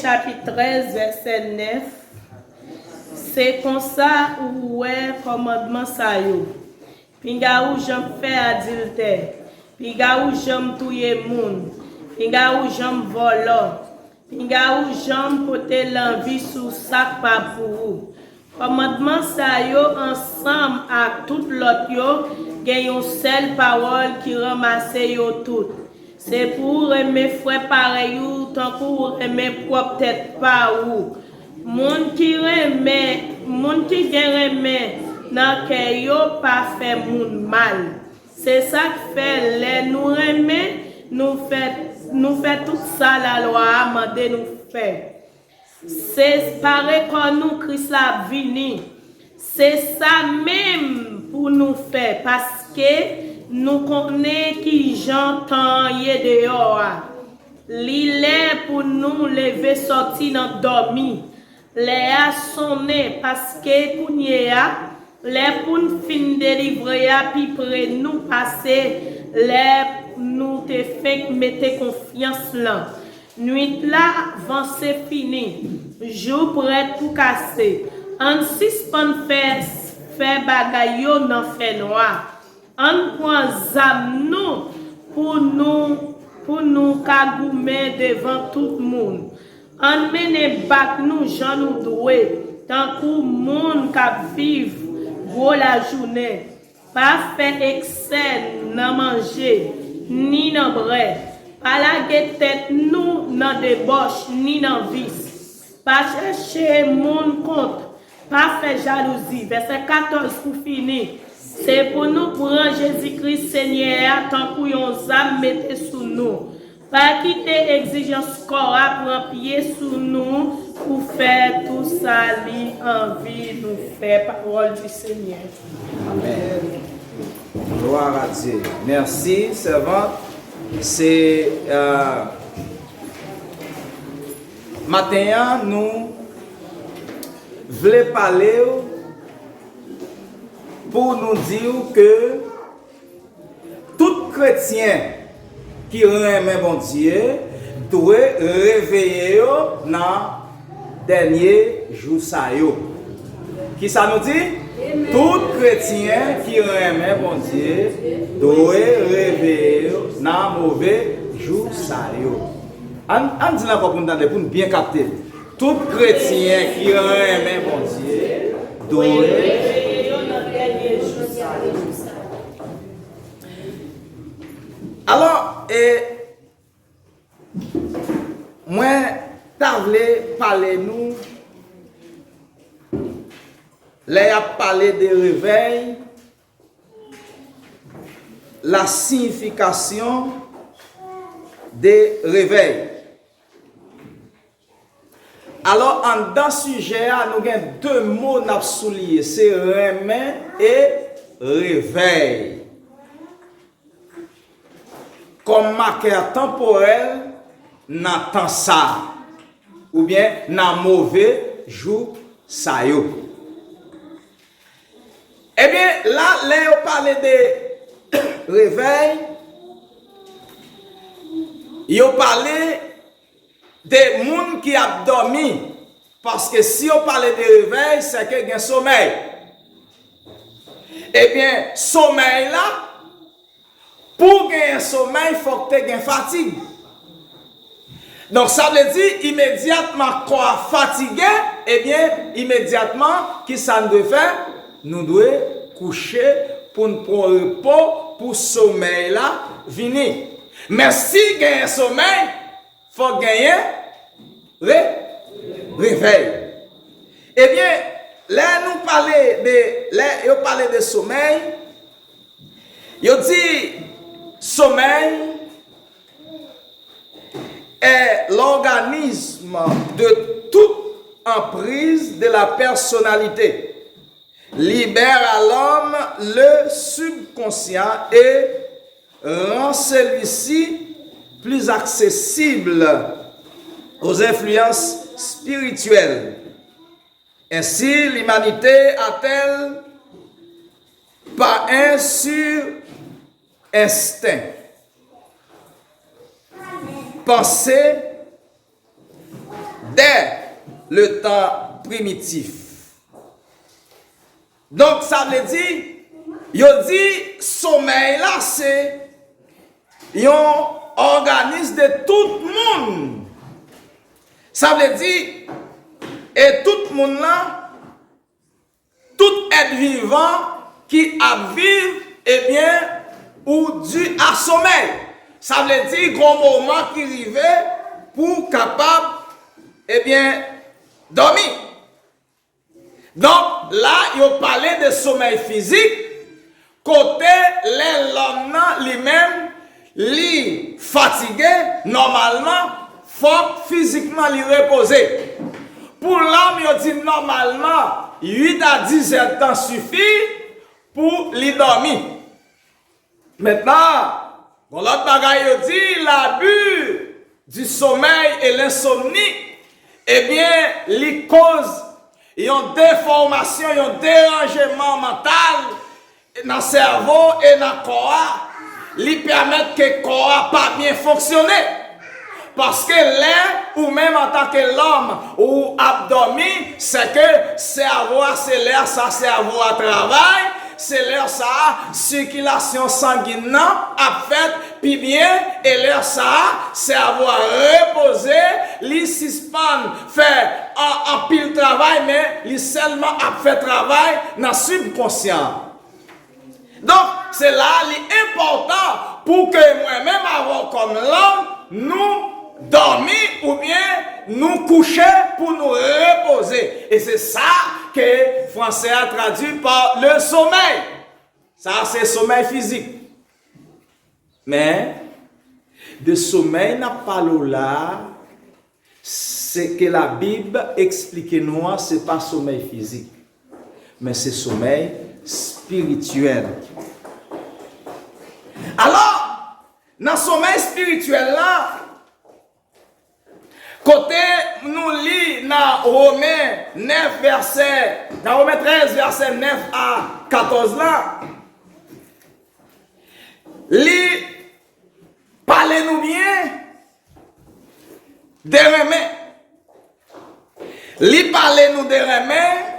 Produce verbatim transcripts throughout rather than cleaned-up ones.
chapit trèz, vèsè nèf. Se konsa ou wè kòmandman sa yo. Pinga ou janm fè adiltè. Pinga ou janm touye moun. Pinga ou janm vòlò. Pinga ou janm pote lanvi sou sa k pa pou ou. Kòmandman sa yo ansanm ak tout lòt yo gen yon sèl pawòl ki ranmase yo tout. Se pou w renmen frè parèy ou tankou w renmen pwòp tèt pa ou. Moun ki renmen, moun ki gen renmen nan kè yo pa fè moun mal. Se sa k fè lè nou renmen, nou fè, nou fè tout sa lalwa a mande nou fè. Se pare kò nou, Kris la ap vini. Se sa menm pou nou fè, paske nou konnen ki jan tan an ye deyò a. Li lè pou nou leve sòti nan dòmi. Lè a sonnen, paske kounye a, lè pou n fin delivre a pi pre nou pase lè nou te fenk mete konfyans lan. Nwit la vanse fini, jou prèt pou kase. Ann sispann fè, fè bagay yo nan fènwa. Ann pran zam nou pou nou, pou nou ka goumen devan tout moun. Ann mennen bak nou jan nou dwe, tankou moun k ap viv gwo lajounen. Pa fè eksè nan manje, ni nan bwè. Pa lage tèt nou nan debòch, ni nan vis. Pa chèche moun kont. Pa fè jalouzi. Vèsè katòz pou fini. Se pou nou pran Jezi Kris Senyè a tankou yon zam mete sou nou. Pa kite egzijans kò a pran pye sou nou pou fè tou sa li anvi nou fè. Parole du Seigneur. Amèn. Gloire à Dieu. Merci, servante. Se, euh, maten an, nou vle pale w pou nou di w ke tout kretyen ki renmen Bondye dwe reveye yo nan dènye jou sa yo. Kisa nou di? Tout kretyen ki renmen Bondye dwe reveye yo nan move jou sa yo. Ann, ann di l ankò pou n tande, pou n byen kapte l. Tout kretyen ki renmen Bondye dwe reveye yo nan dènye jou sa yo. Alò, e, mwen ta vle pale nou, lè y ap pale de revèy, la signification de réveil. Alò, anndan sijè a, nou gen de mo n ap souliye, se renmen e revèy. Kòm makè tanporèl nan tan sa a, oubyen nan move jou sa yo. Ebyen, la, lè yo pale de revèy, yo pale de moun ki ap dòmi. Paske si yo pale de revèy, sèke gen somèy. Ebyen, somèy la, pou w genyen somèy, fòk te gen fatig. Donk, sa vle di, imedyatman kò a fatige, ebyen, imedyatman, ki sa n dwe fè? Nou dwe kouche pou n pran repo, pou somèy la vini. Men si genyen somèy, fòk genyen re-, revèy. Ebyen, lè nou pale de, lè yo pale de somèy, yo di somèy est l'organisme de toute emprise de la personnalité, libère à l'homme le subconscient et rend celui-ci plus accessible aux influences spirituelles. Ainsi, l'humanité a-t-elle, par un sûr instinct, pensé dè le tan primitif. Donk, sa vle di, yo di somèy la se yon òganis de tout moun. Sa vle di, e tout moun lan, tout èt vivan ki ap viv, ebyen, ou di a somèy. Sa vle di, gon moman ki rive pou w kapab, ebyen, dòmi. Donk, la, yo pale de somèy fizik, kote lè lòm nan, li menm, li fatige, nòmalman, fòk fizikman li repoze. Pou lòm, yo di nòmalman, uit a diz èdtan sifi pou li dòmi. Mentnan, gon lòt bagay yo di, l'abus du sommeil et l'insomnie, ebyen, li koz yon defòmasyon, yon deranjman mantal nan sèvo e nan kò a. Li pèmèt ke kò a pa byen fonksyone. Paske lè ou menm antanke lòm ou ap dòmi, se ke sèvo a, se lè sa sèvo a travay, se lè sa sikilasyon sangin nan ap fèt pi byen, e lè sa sèvo a repoze, li sispann fè an, anpil travay, men li sèlman ap fè travay nan sibkonsyan. Donk, se la li enpòtan pou ke mwen menm avè w kòm lòm, nou dòmi oubyen nou kouche pou nou repoze. E se sa ke fransè a tradui pa le somèy. Sa se somèy fizik. Men, de somèy n ap pale w la a, se ke Labib eksplike nou an, se pa somèy fizik, men se somèy espirityèl. Alò, nan somèy espirityèl la, kote nou li nan Women nèf vèsè, nan Women trèz vèsè nèf a katòz la, li pale nou byen de renmen. Li pale nou de renmen.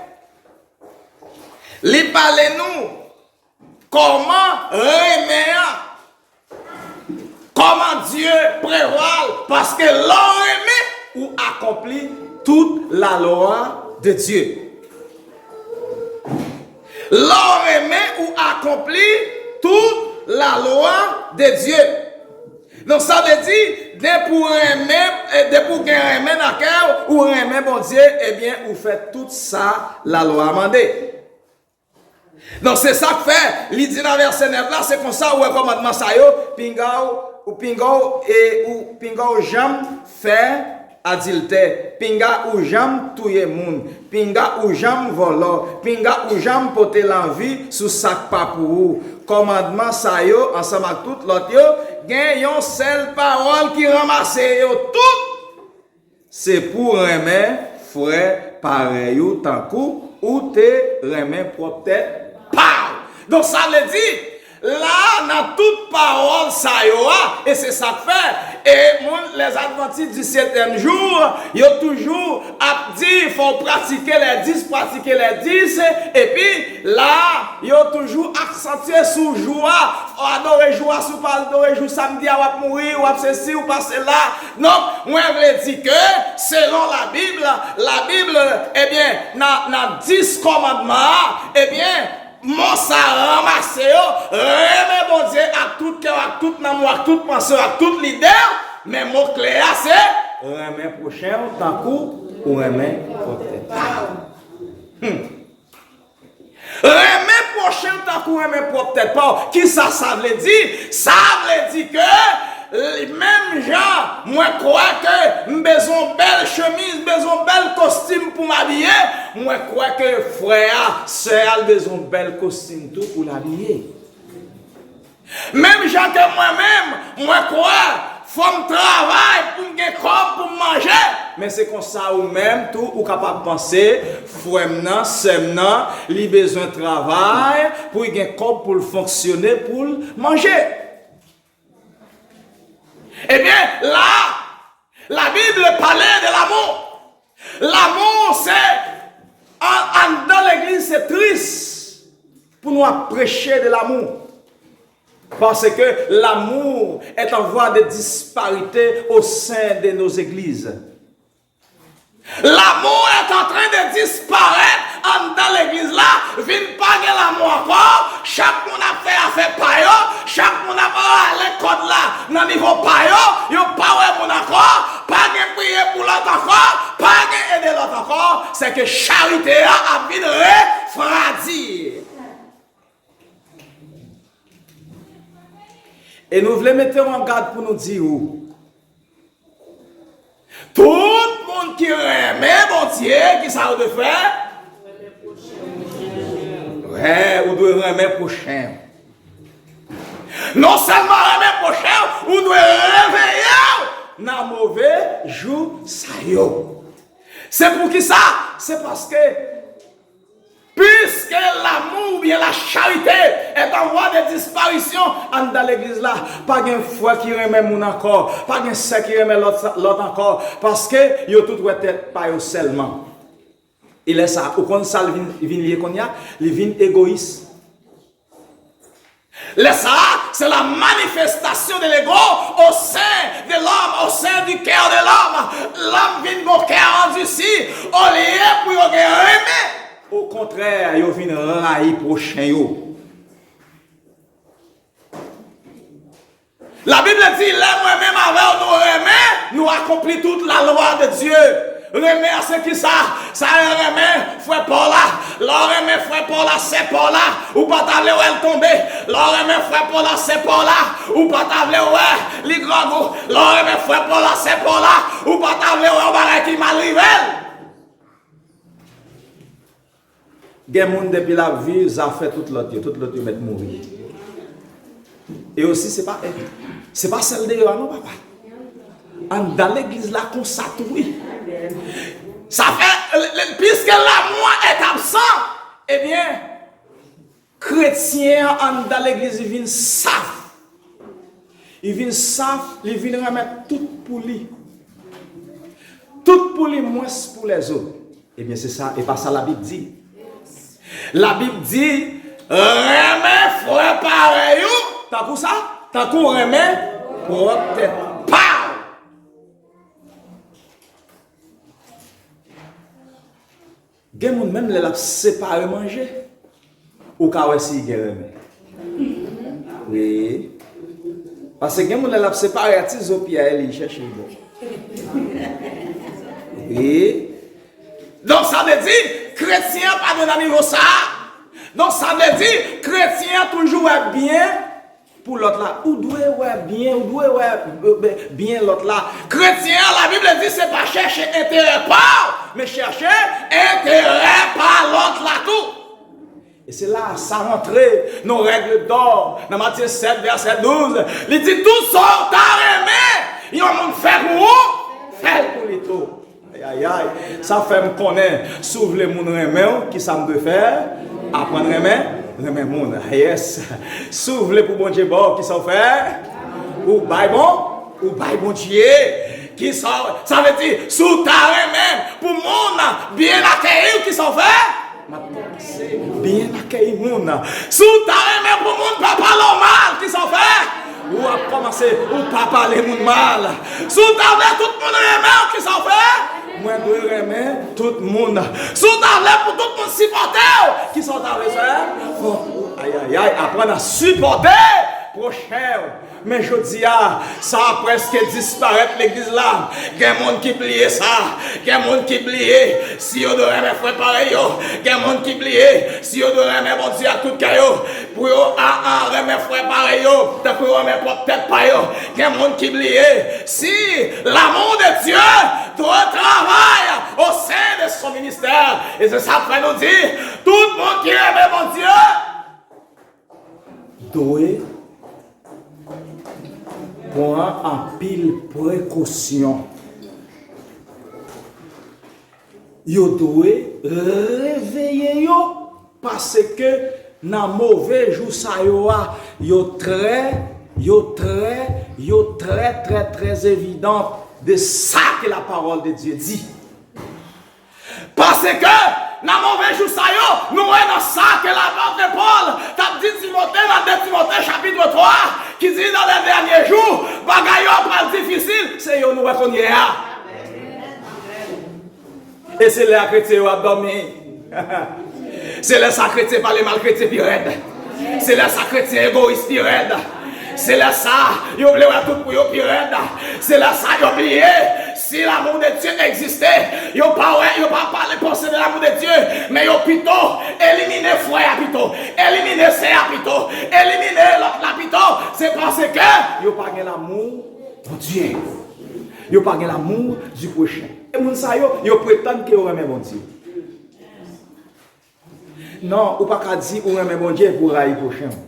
Li pale nou kòman renmen an, kòman Dye prevwa l, paske lè w renmen, ou akonpli tout lalwa de Dye. Lè w renmen, ou akonpli tout lalwa de Dye. Donk, sa vle di, depi w renmen, e depi w gen renmen nan kè w, ou renmen Bondye, ebyen, ou fè tout sa lalwa a mande. Donk, se sa k fè, li di nan vèsè nèf la, se konsa ou wè kòmandman sa yo, pinga w, ou pinga w, e ou pinga w janm fè adiltè, pinga ou janm touye moun, pinga ou janm vòlò, pinga ou janm pote lanvi sou sa k pa pou ou. Kòmandman sa yo, ansanm ak tout lòt yo, gen yon sèl pawòl ki ranmase yo tout. Se pou w renmen frè parèy ou tankou ou te renmen pwòp tèt pa w. Donk, sa vle di, la, nan tout pawòl sa yo a, e se sa k fè, e moun, les adventistes du septième jour, yo toujou ap di, fò w pratike les dix, pratike les dix, epi la, yo toujou aksantye sou jou a, fò w adore jou a, si w pa adore jou samdi a, w ap mouri, w ap sesi, w pa sela. Donk, mwen vle di ke, selon Labib, Labib, ebyen, nan, nan dis kòmandman an, ebyen, mo sa ranmase yo, renmen Bondye ak tout kè w, ak tout nanm ou, ak tout panse w, ak tout lide w, men mo kle a se renmen pwochen w tankou ou renmen pwòp tèt pa w. Hmm. Renmen pwochen w tankou renmen pwòp tèt pa w. Kisa sa vle di? Sa vle di ke, menm jan mwen kwè ke m bezwen yon bèl chemiz, m bezwen yon bèl kostim pou m abiye, mwen kwè ke frè a, sè a, l bezwen yon bèl kostim tou pou l abiye. Menm jan ke mwen menm, mwen kwè, fò m travay pou m gen kòb pou m manje. Men se konsa ou menm tou, ou kapab panse, frè m nan, sè m nan, li bezwen travay pou l gen kòb pou l fonksyone, pou l manje. Ebyen, la, Labib pale de lanmou. Lanmou, se an, anndan legliz, se tris pou nou ap preche de l'amour. Parce que l'amour est en voie de disparition au sein de nos églises. L'amour est en train de disparaître anndan legliz la, vin pa gen lanmou ankò, chak moun ap fè afè pa yo, chak moun ap rale kòd la nan nivo pa yo, yo pa wè moun ankò, pa gen priye pou lòt ankò, pa gen ede lòt ankò, se ke charite a ap vin refradi. E nou vle mete w an gad pou nou di w, tout moun ki renmen Bondye, ki sa yo dwe fè? Wè, ou dwe renmen pwochen w. Non sèlman renmen pwochen w, ou dwe reveye w nan move jou sa yo. Se poukisa? Se paske Puisque l'amour oubyen la charité est en voie de disparition anndan legliz la, pa gen frè ki renmen moun ankò, pa gen sè ki renmen lòt, lòt ankò, paske yo tout wè tèt pa yo sèlman. E lè sa, ou konn sa l vin, vin ye kounye a? Li vin egoyis. Lè sa a, c'est la manifestation de l'ego au sein de l'homme, au sein du cœur de l'homme. Lòm vin gon kè andisi, olye pou yo gen renmen, okontrè, yo vin rayi pwochen yo. Labib di, lè mwen menm avè w nou renmen, nou akonpli tout la lwa de Dye. Renmen an se kisa? Sa e renmen frè pa w la. Lè w renmen frè pa w la, sè pa w la, ou pa ta vle wè l tonbe. Lè w renmen frè pa w la, sè pa w la, ou pa ta vle wè li grangou. Lè w renmen frè pa w la, sè pa w la, ou pa ta vle wè yon bagay ki mal rive l. Gen moun depi l ap viv, zafè tout lòt yo, tout lòt yo mèt mouri. E osi, se pa, se pa sèl deyò a non, papa. Anndan legliz la konsa tou, wi. Sa fè, le, le, puisque l'amour est absent, ebyen, kretyen an anndan legliz li vin saf. Li vin saf, li vin renmen tout pou li. Tout pou li, mwens pou lèzòt. Ebyen, se sa, e pa sa Labib di. Labib di, renmen frè parèy ou, tankou sa, tankou renmen pwòp tèt pa w. Gen moun, menm lè l ap separe manje, ou ka wè si gen renmen. Wi. Paske gen moun, lè l ap separe a ti zo pye a, li chèche l bon. Wi. Donk, sa vle di, kretyen an pa dwe nan nivo sa a. Donk, sa vle di, kretyen an toujou wè byen pou lòt la. Ou dwe wè byen, ou dwe wè, euh, byen lòt la. Kretyen an, Labib di, se pa chèche enterè pa w, men chèche enterè pa lòt la tou. E se la sa rantre nan règle d'or, nan Matye sèt, vèsè douz. Li di, tout sa w ta renmen yon moun fè pou ou, fè l pou li tou. Ay, ay, ay. Sa fè m konnen, si w vle moun renmen w, ki sa m dwe fè? Aprann renmen, renmen moun. Yes. Si w vle pou Bondye ba w, ki sa w fè? Ou bay bon, ou bay Bondye. Ki sa, sa vle di, si w ta renmen pou moun byen akeyi w, ki sa w fè? M ap kòmanse byen akeyi moun. Si w ta renmen pou moun pa pale w mal, ki sa w fè? Ou ap kòmanse, ou pa pale moun mal. Si w ta vle tout moun renmen w, ki sa w fè? Mwen dwe renmen tout moun. Si w ta vle pou tout moun sipòte w, ki sa w ta vle fè? Bon, ay, ay, ay, aprann a sipòte pwochen w. Men jodi a, sa a prèske disparèt legliz la. Gen moun ki bliye sa. Gen moun ki bliye si yo dwe renmen frè parèy yo. Gen moun ki bliye si yo dwe renmen Bondye ak tout kè yo. Pou yo a, a, renmen frè parèy yo, tankou yo renmen pwòp tèt pa yo. Gen moun ki bliye si l'amour de Dieu doit travailler au sein de son ministère. E se sa k fè nou di, tout moun ki renmen Bondye, dwe pran anpil prekosyon. Yo dwe reveye yo, paske nan move jou sa yo a, yo trè, yo trè, yo trè, trè, trè evidan de sa ke la parole de Dieu dit. Paske nan move jou sa yo, nou wè nan sa ke lapòt Pòl t ap di Timote nan de Timote chapit twa, ki di nan lè dènye jou, bagay yo pral difisil, se yo nou wè kounye a. E se lè a kretyen yo ap dòmi. Se lè sa kretyen pale mal kretyen pi rèd. Se lè sa kretyen egoyis pi rèd. Se lè sa yo vle wè tout pou yo pi rèd. Se lè sa yo bliye si l'amour de Dieu existe. Yo pa wè, yo pa pale panse de l'amour de Dieu, men yo pito elimine frè a pito, elimine sè a pito, elimine lòt la pito. Se paske yo pa gen lanmou Bondye. Yo pa gen lanmou di pwochen. E moun sa yo, yo pretann ke yo renmen Bondye. Non, ou pa ka di ou renmen Bondye epi ou rayi pwochen w.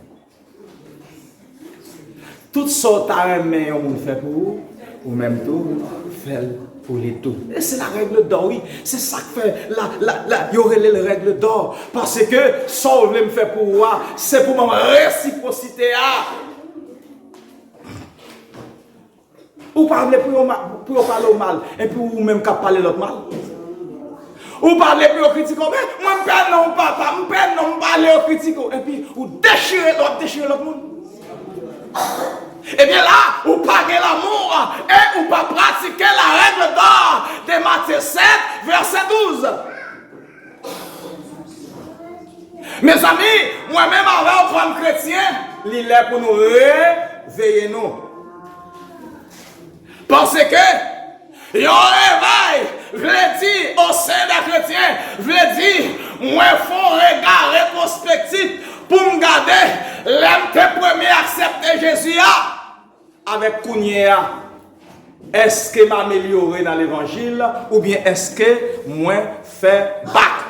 Tout sa w ta renmen yon moun fè pou ou, ou menm tou, fè l pou li tou. E se la règle d'or, wi. Se sa k fè la, la, la, yo rele l règle d'or. Paske sa w vle m fè pou ou a, se pou ban m resipwosite a. Ou pa vle pou yo, ma- pou yo pale w mal, epi ou menm k ap pale lòt mal. Ou pa vle pou yo kritike w, men mwen m pè non w papa, m pè non m pale yo kritike w, epi ou dechire, w ap dechire lòt moun. Ebyen la, ou pa gen lanmou e ou pa pratike la règle d'or de Matthieu sept, verset douze. Mezanmi, mwen menm avè w kòm kretyen, li lè pou nou reveye nou. Paske yon revèy vle di, o sen dè kretyen, vle di, mwen fè yon rega retwospektif pou m gade lè m te premye aksepte Jezi a. Avèk kounye a, èske m amelyore nan levanjil oubyen èske mwen fè bak?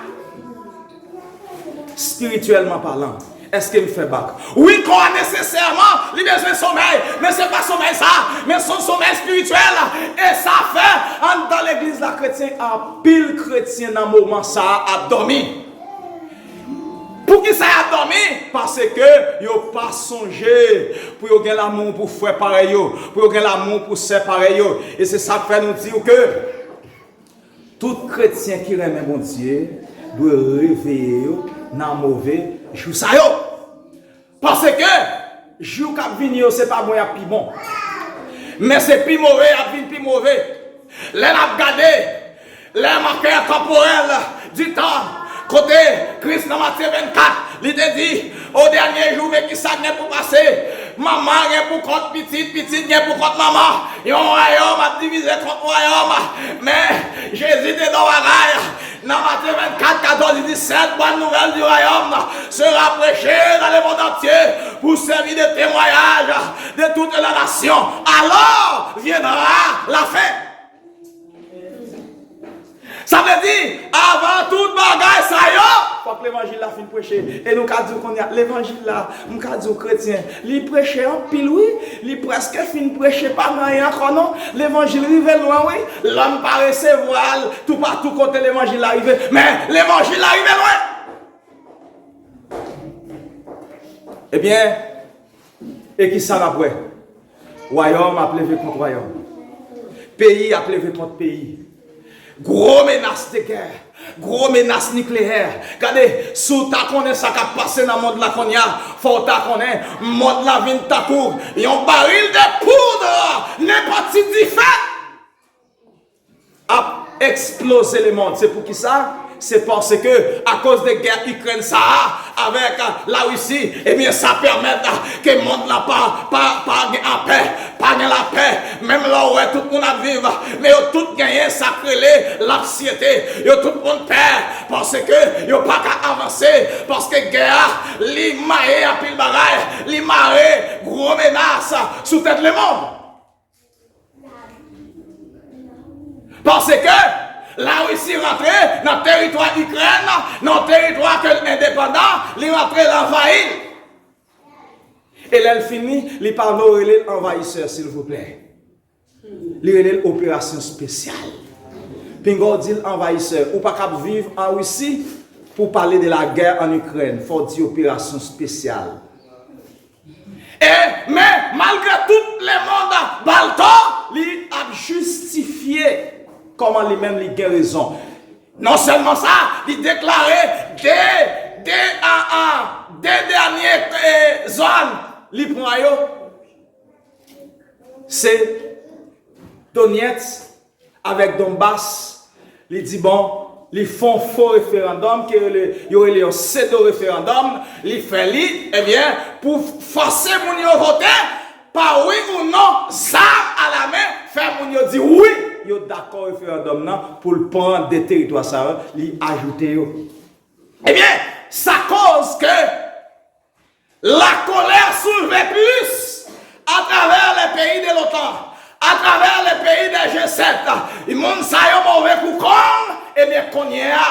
Espirityèlman palan, èske m fè bak? Wi, kò a nesesèman, li bezwen somèy, men se pa somèy sa, men se yon somèy espirityèl. E sa fè, anndan legliz la, kretyen, anpil kretyen nan moman sa a ap dòmi. Poukisa y ap dòmi? Paske yo pa sonje pou yo gen lanmou pou frè parèy yo, pou yo gen lanmou pou sè parèy yo. E se sa k fè nou di w ke tout kretyen ki renmen Bondye dwe reveye yo nan move jou sa yo. Paske jou k ap vini yo, se pa bon y ap pi bon. Men se pi move y ap vin pi move. Lè n ap gade, les marqueurs temporels du temps, kote Kris nan Matye vennkat, li te di, au dernier jour, men kisa k gen pou pase? Manman gen pou kont pitit, pitit gen pou kont manman. Yon wayòm ap divize kont wayòm. Men, Jezi te di yon bagay. Nan Matye vennkat, katòz, li di, cette bonne nouvelle du royaume sera prêchée dans le monde entier pour servir de témoignage de toutes les nations. Alors viendra la fin. Sa vle di, avan tout bagay sa yo, fòk levanjil la fin preche. E nou ka di w kounye a, levanjil la, m ka di w kretyen, li preche anpil wi, li prèske fin preche, pa gen anyen ankò non. Levanjil rive lwen wi. Lòm pa resevwa l toupatou kote levanjil la rive. Men levanjil la rive lwen. Ebyen, e kisa n ap wè? Wayòm ap leve kont wayòm. Peyi ap leve kont peyi. Gwo menas de gè. Gwo menas nikleyè. Gade, si w ta konnen sa k ap pase nan mond la kounye a, fò w ta konnen mond la vin tankou yon baril de poud, nenpòt ti dife ap eksploze lemond. Se poukisa? Se paske akoz de gè Ikrèn sa a avèk Larisi, ebyen, sa pèmèt ke mond lan pa, pa, pa gen apè, pa gen lapè. Menm lè w wè tout moun ap viv, men yo tout genyen sa k rele lanksyete. Yo tout moun pè paske yo pa ka avanse, paske gè a, li maye anpil bagay, li mare gwo menas sou tèt lemond. Paske Larisi rantre nan teritwa Ikrèn, nan teritwa ke l endepandan, li rantre, l anvayi l. E lè l fini, li pa vle w rele l anvayisè, silvouplè. Li rele l operasyon espesyal. Pinga w di l anvayisè. Ou pa kab viv an Risi pou w pale de lagè an Ikrèn. Fò w di operasyon espesyal. E, men, malgre tout lemonn ba l tò, li ap jistifye kòman li menm li gen rezon. Non sèlman sa, li deklare de, de, a, a, de dènye, e, zòn li pran yo, se Donetsk avèk Donbas. Li di, bon, li fè yon fo referandòm ke yo rele, yo rele yon sedo referandòm, li fè li, ebyen, pou fòse moun yo vote pa wi ou non, zam alamen, fè moun yo di wi, yo dakò referandòm nan pou l pran de teritwa sa yo, li ajoute yo. Ebyen, sa koz ke la colère soulevée plus à travers les pays de l'OTAN, à travers les pays des G sept. Moun sa yo move kou kong, ebyen, kounye a,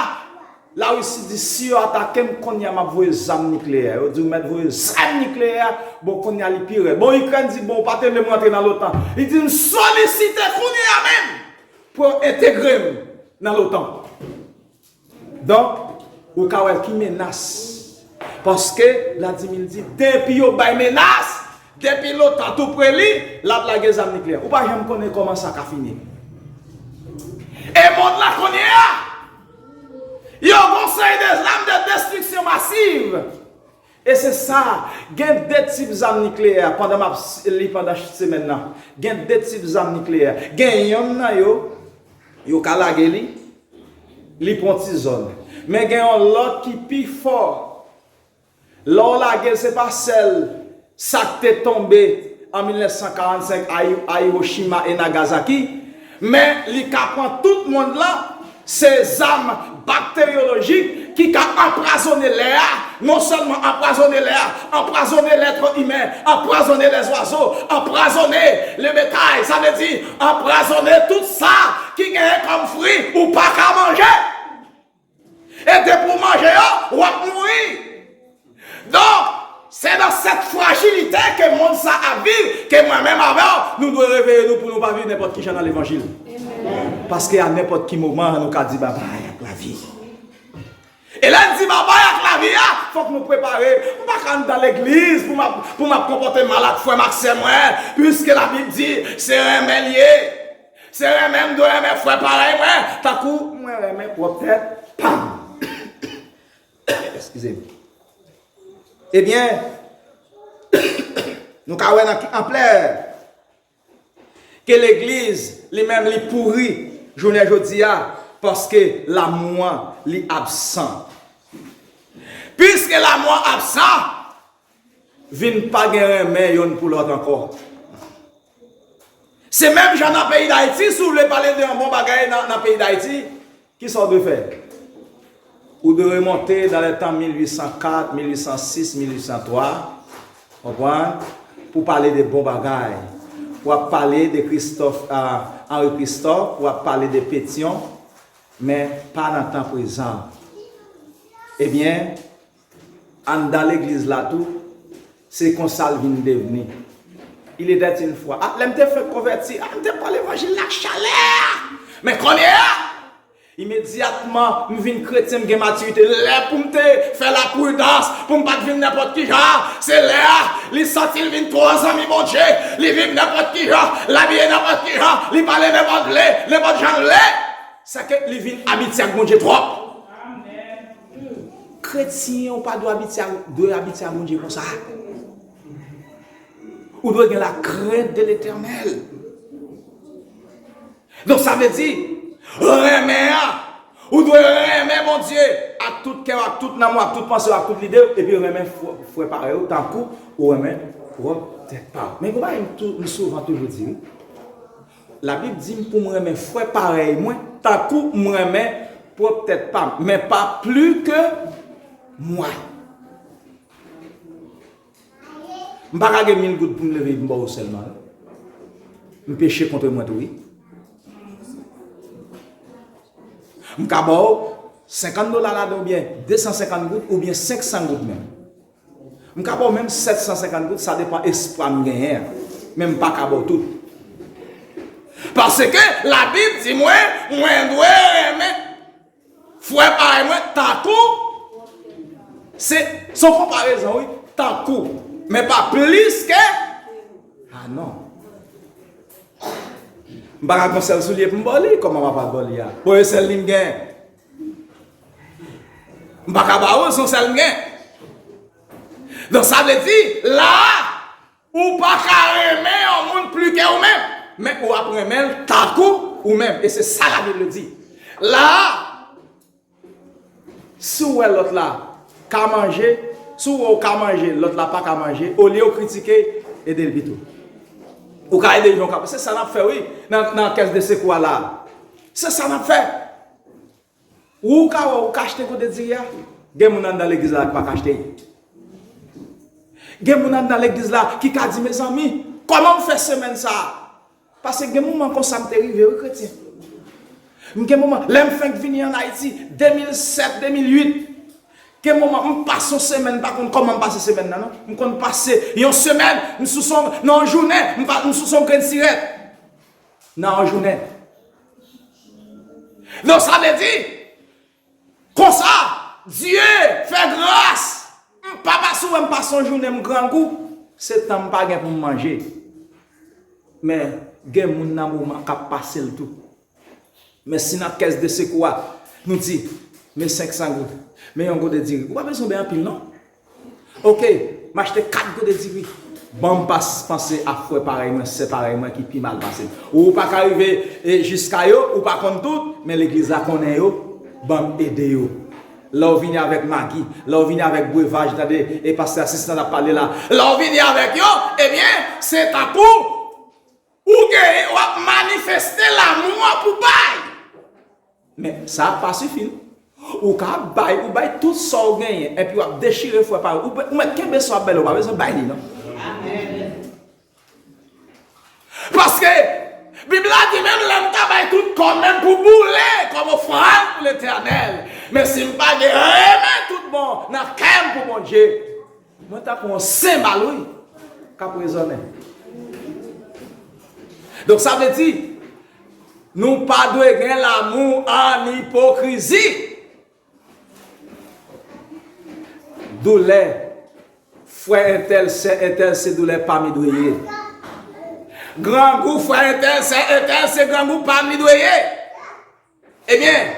Larisi di, si yo atake m, kounye a m ap voye zam nikleyè. Yo di, ou mèt voye zam nikleyè, bon, kounye a li pi rèd. Bon, Ikrèn di, bon, ou pa te vle m rantre nan l'OTAN. Li di, m solisite kounye a menm pou yo entegre m nan l'OTAN. Donk, ou ka wè ki menas. Paske Vladimir di, depi yo bay menas, depi l'OTAN tou pre li, l ap lage zam nikleyè. Ou pa janm konnen kòman sa ka fini. E mond la kounye a, yo gon seri de zam de destriksyon masiv. E se sa, gen de tip zam nikleyè, pandan m ap s-, li pandan semèn nan. Gen de tip zam nikleyè. Gen yonn nan yo, yo ka lage li, li pran ti zòn. Men gen yon lòt ki pi fò. Lè w lage l, se pa sèl sa k te tonbe an mil nèf san karannsenk a Hi-, a Hiroshima e Nagasaki, men li ka pran tout mond lan. Se zam bakteryolojik ki ka anpwazonnen lè a, non sèlman anpwazonnen lè a, anpwazonnen lèt imen, anpwazonnen lèzwazo, anpwazonnen lebetay, sa vle di anpwazonnen tout sa ki genyen kòm fwi ou pa ka manje. E depi w manje yo, w ap mouri. Donk, se nan sèt frajilite ke mond sa ap viv, ke mwen menm avè w, nou dwe reveye nou pou nou pa viv nenpòt ki jan nan levanjil. Paske a nenpòt ki moman, nou ka di babay ak lavi. E lè n di babay ak lavi a, fòk nou prepare. M pa ka anndan legliz pou m ap, pou m ap konpòte m mal ak frè m ak sè mwen, piske Labib di, se renmen l ye. Se renmen m dwe renmen frè parèy mwen, tankou mwen renmen pwòp tèt pa m. Eskize m. Ebyen, nou ka wè nan ki anplè ke legliz li menm li pouri jounen jodi a, paske lanmou an li absan. Piske lanmou an absan, vin pa gen renmen yonn pou lòt ankò. Se menm jan nan peyi Dayiti, si w vle pale de yon bon bagay nan, nan peyi Dayiti, kisa w dwe fè? Ou dwe remonte dans les temps mil uit san kat, mil uit san sis, mil uit san twa, konprann? Pou pale de bon bagay. W ap pale de Christophe, ah, Henri Christophe, w ap pale de Pétion, men pa nan tan prezan. Ebyen, anndan legliz la tou, se konsa l vin devni. Il était une fois. Ah, lè m te fèk konvèti, ah, m te pran levanjil la ak chalè. Men kounye a, imedyatman, m vin kretyen, m gen matirite. Lè pou m te fè lapridans, pou m pa t viv nenpòt ki jan, se lè a, li santi l vin twò zanmi Bondye. Li viv nenpòt ki jan, l abiye nenpòt ki jan, li pale nenpòt vle, nenpòt jan l vle. Sèke li vin abitye ak Bondye twòp. Kretyen, ou pa dwe abitye ak, dwe abitye ak Bondye konsa. Ou dwe gen la crainte de l'Éternel. Donk, sa vle di, renmen an, ou dwe renmen Bondye ak tout kè w, ak tout nanm ou, ak tout panse w, ak tout lide w, epi renmen frè, frè parèy ou, tankou ou renmen pwòp tèt pa w. Men gen yon bagay m tou, m souvan toujou di, wi. Labib di m pou m renmen frè parèy mwen, tankou m renmen pwòp tèt pa m, men pa pli ke mwa. M pa ka gen mil goud pou m leve m ba w sèlman, non. M peche kont mwen tou, wi. M ka ba w senkant dola ladan, oubyen de san senkant goud, oubyen senk san goud menm. M ka ba w menm sèt san senkant goud, sa depann espwa m genyen an. Men m pa ka ba w tout. Paske Labib di mwen, mwen dwe renmen frè parèy mwen tankou, se, se yon konparezon, wi, tankou, men pa plis ke, ah non. M pa ka gon sèl soulye pou m ba w li, kòman m ap al ba w li a? Bon, e sèl li m gen. M pa ka ba ou, se yon sèl m gen. Donk, sa vle di, la a, ou pa ka renmen yon moun pli ke ou menm. Men ou ap renmen l tankou ou menm. E se sa Labib di. La a, si w wè lòt la ka manje, si w wè w ka manje, lòt la pa ka manje, olye w kritike, ede l pito. Ou ka ede l jan w ka. Se sa n ap fè, wi, nan, nan kès de sekou a la a. Se sa n ap fè. Ou ka wè, ou ka achte gode diri a. Gen moun anndan legliz la ki pa ka achte l. Gen moun anndan legliz la ki ka di, mezanmi, kòman m fè semèn sa a? Paske gen moman konsa m te rive, wi, kretyen. M gen moman, lè m fenk vini ann Ayiti, de mil sèt, de mil uit, gen moman, m pase yon semèn, m pa konn kòman m pase semèn nan, non. M konn pase yon semèn, m sou son, nan yon jounen, m pa, m sou son grenn sirèt. Nan yon jounen. Donk, sa vle di, konsa, Dye fè gras. M pa pase, ou wè m pase yon jounen m grangou, se tan m pa gen pou m manje. Men, gen moun nan moman k ap pase l tou. Men si nan kès de sekou a, nou di, men senk san goud, men yon gode diri. Ou pa bezwen bay anpil, non. Oke, m achte kat gode diri. Ban m pas, panse a frè parèy mwen, sè parèy mwen ki pi mal pase m. Ou pa ka rive, e, jiska yo, ou pa konn tout, men legliz la konnen yo, ban m ede yo. Lè w vini avèk magi, lè w vini avèk brevaj, tande, e pastè asistan ap pale la. Lè w vini avèk yo, ebyen, se tankou ou genyen, w ap manifeste lamou an pou bay. Men, sa pa sifi, non. Ou ka bay, ou bay tout sa w genyen, epi w ap dechire frè parèy ou. Ou mèt kenbe sa w ap bay la, ou pa bezwen bay li, non. Paske, Bib la di, menm lè m ta bay tout kò m, menm pou boule kòm ofrann pou Letènèl, men si m pa gen renmen tout bon nan kè m pou Bondye, mwen tankou yon senbal, wi, k ap rezonnen. Donk, sa vle di, nou pa dwe gen lamou an ipokrizi. Doulè frè entèl, sè entèl, se doulè pa m li dwe ye. Grangou frè entèl, sè entèl, se grangou pa m li dwe ye. Ebyen,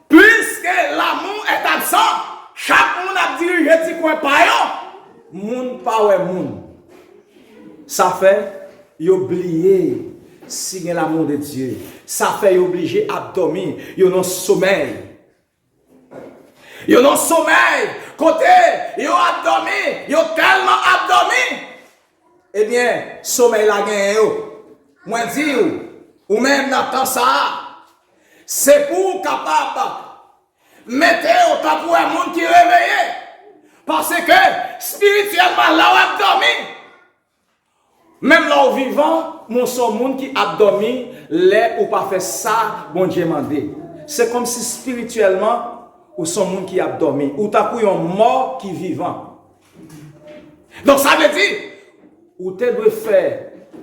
pliske l'amour est absent, chak moun ap dirije ti kwen pa yo, moun pa wè moun. Sa fè yo bliye si gen l'amour de Dieu. Sa fè yo blije ap dòmi, yo nan somèy. Yo nan somèy, kote yo ap dòmi, yo tèlman ap dòmi, ebyen, somèy la genyen yo. Mwen di w, ou menm nan tan sa a, se pou w kapab mete w tankou yon moun ki reveye. Paske, espirityèlman, lè w ap dòmi, menm lè w vivan, men w se yon moun ki ap dòmi lè ou pa fè sa Bondye mande. Se kòmsi espirityèlman, ou se yon moun ki ap dòmi. Ou tankou yon mò ki vivan. Donk, sa vle di, ou te dwe fè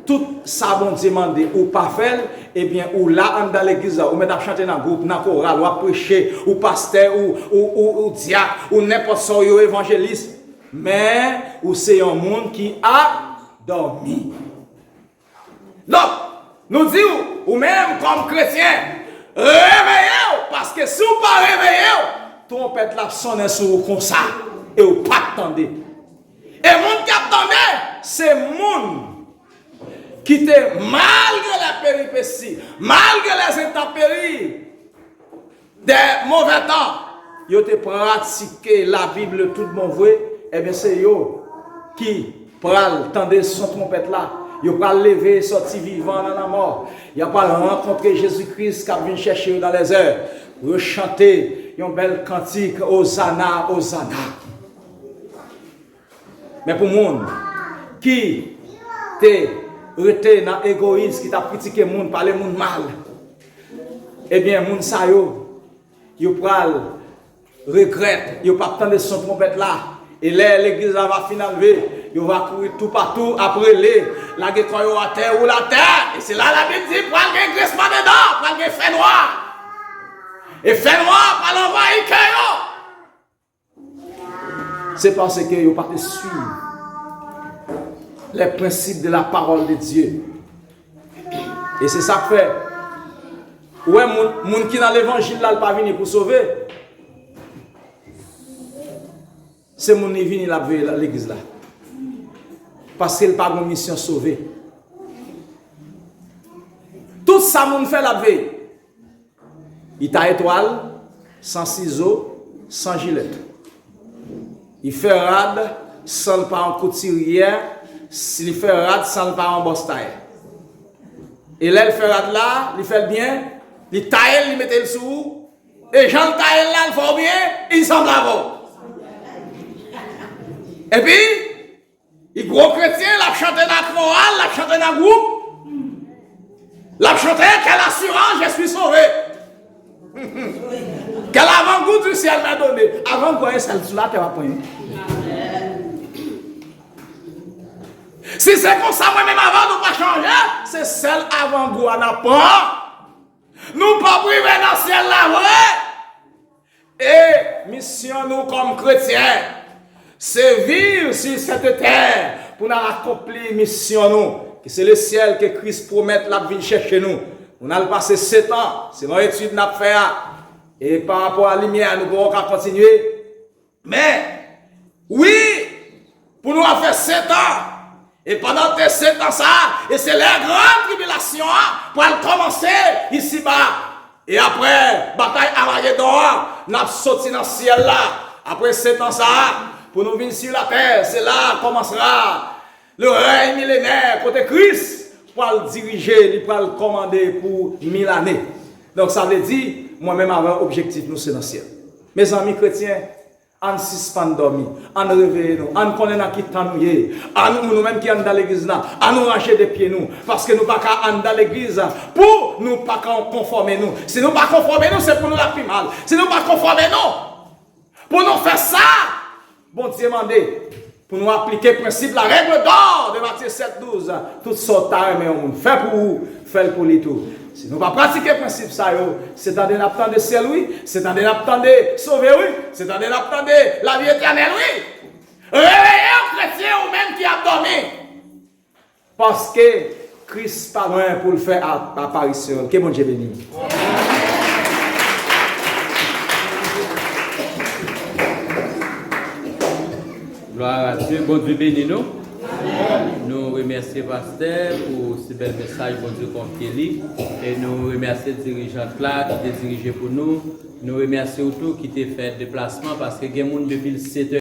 tout sa Bondye mande, ou pa fè l, ebyen, ou la anndan legliz la, ou mèt ap chante nan gwoup, nan koral, w ap preche, ou pastè, ou, ou, ou, ou dyak, ou nenpòt sa w ye, evanjelis, men ou se yon moun ki ap dòmi. Donk, nou di w, ou menm kòm kretyen, reveye w, paske si w pa reveye w, twonpèt la ap sonnen sou ou konsa, e w p ap tande. E moun k ap tande, se moun ki te, malgre lè peripesi, malgre lè entanperi, de movè tan, yo te pratike Labib tout bon vre, ebyen, se yo ki pral tande son twonpèt la. Yo pral leve sòti vivan nan lanmò. Y a pral rankontre Jezi Kris k ap vin chèche yo nan lèzè. Yo chante yon bèl kantik, Ozana, Ozana. Men pou moun ki te rete nan egoyis, ki t ap kritike moun, pale moun mal, ebyen, moun sa yo, yo pral regrèt, yo p ap tande son twonpèt la. E lè legliz la va fin anlve, yo va kouri toupatou ap rele, lage kò yo atè, woule atè. E se la Labib di, pral gen grinsman de dan, pral gen fènwa. E fènwa pral anvayi kè yo. Se paske yo pa te suiv les principes de la parole de Dieu. E se sa k fè, ou wè, moun, moun ki nan levanjil la, l pa vini pou sove. Se moun li vini l ap veye legliz la. Paske l pa gen misyon sove. Tout sa moun fè l ap veye. Li taye twal san sizo, san jilèt. Li fè rad san l pa yon koutiryè, si li fè rad san l pa yon bòs tayè. E lè l fè rad la, li fè l byen, li taye l, li mete l sou ou, e jan l taye l la, l fè w byen, li sanble avè w. Epi, li gwo kretyen, l ap chante nan koral, l ap chante nan gwoup, l ap chante, quelle assurance, je suis sauvé. Quel avant-goût du ciel m'est donné. Avangou a, e sèl sou latè w ap pran. Si se konsa, mwen menm avè w, nou pa chanje, se sèl avangou a n ap pran. Nou p ap rive nan syèl la vre. E misyon nou kòm kretyen, se viv sou sèt tè pou n al akonpli misyon nou, ki se lesyèl ke Kris pwomèt l ap vin chèche nou. Pou n al pase setan, selon etid n ap fè a, e pa rapò a limyè a, nou poko ka kontinye. Men, wi, pou nou al fè setan. E pandan te setan sa a, e se lè gran tribilasyon an pral kòmanse isiba. E apre batay Amagedon an, n ap soti nan syèl la. Apre setan sa a, pou nou vin sou latè, se la kòmansra le rèy milenè, kote Kris pral dirije, li pral kòmande pou mil ane. Donk, sa vle di, mwen menm avè w, objektif nou se nan syèl. Mezanmi kretyen, ann sispann dòmi, ann reveye nou, ann konnen nan ki tan nou ye. Ann, nou menm ki anndan legliz la, ann nou ranje de pye nou, paske nou pa ka anndan legliz pou nou pa ka konfòme nou. Si nou pa konfòme nou, se pou nou l ap pi mal. Si nou pa konfòme nou, pou nou fè sa Bondye mande, pou nou aplike prensip la règle d'or de Matye sèt douz, tout sa w ta renmen yon moun fè pou ou, fè l pou li tou. Si nou pa pratike prensip sa yo, se tande n ap tande syèl wi, se tande n ap tande sove wi, se tande n ap tande lavi etènèl wi. Reveye w kretyen, ou menm ki ap dòmi. Paske Kris pa lwen pou l fè a-, aparisyon l. Ke Bondye beni nou. Glwa a Dye, Bondye beni nou. Nou remèsye pastè pou si bèl mesaj Bondye konfye li. E nou remèsye dirijant la ki te dirije pou nou. Nou remèsye w tou ki te fè deplasman paske gen moun depi l sèt è